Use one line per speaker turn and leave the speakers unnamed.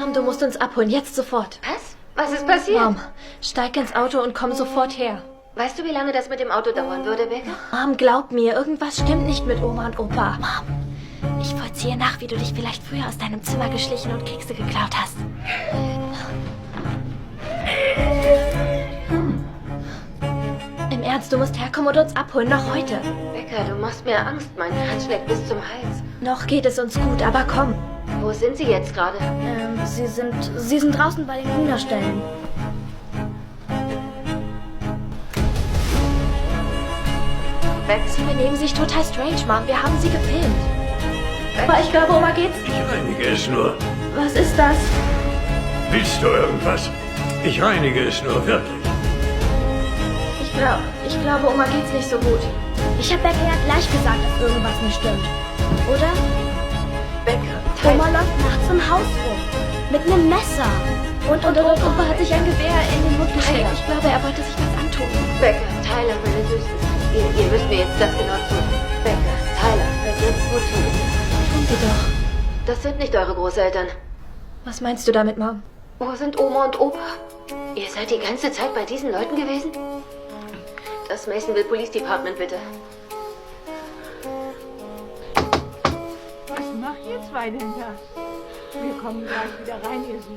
Mom, du musst uns abholen, jetzt sofort.
Was? Was ist passiert?
Mom, steig ins Auto und komm sofort her.
Weißt du, wie lange das mit dem Auto dauern würde, Becca?
Mom, glaub mir, irgendwas stimmt nicht mit Oma und Opa. Mom, ich vollziehe nach, wie du dich vielleicht früher aus deinem Zimmer geschlichen und Kekse geklaut hast. Im Ernst, du musst herkommen und uns abholen, noch heute.
Becca, du machst mir Angst. Mein Herz schlägt bis zum Hals.
Noch geht es uns gut, aber komm.
Wo sind sie jetzt gerade?
Sie sind draußen bei den Hühnerställen.
Becca,
Sie benehmen sich total strange, Mom. Wir haben sie gefilmt. Aber ich glaube, Oma geht's.
Ich reinige es nur.
Was ist das?
Willst du irgendwas? Ich reinige es nur, wirklich.
Ich glaube, Oma geht's nicht so gut.
Ich habe Becca ja gleich gesagt, dass irgendwas nicht stimmt. Oder?
Becca,
Oma läuft nachts im Haus rum. Mit einem Messer. Und
Opa hat sich ein Gewehr in den Mund gesteckt. Ich glaube, er wollte sich was antun.
Becca, Tyler, meine Süßen. Ihr müsst mir jetzt das genau tun. Becca, Tyler, hört jetzt gut zu.
Tun Sie doch.
Das sind nicht eure Großeltern.
Was meinst du damit, Mom?
Wo sind Oma und Opa? Ihr seid die ganze Zeit bei diesen Leuten gewesen? Das Masonville Police Department, bitte.
Was macht ihr zwei denn da? Wir kommen gleich wieder rein, ihr Süßen.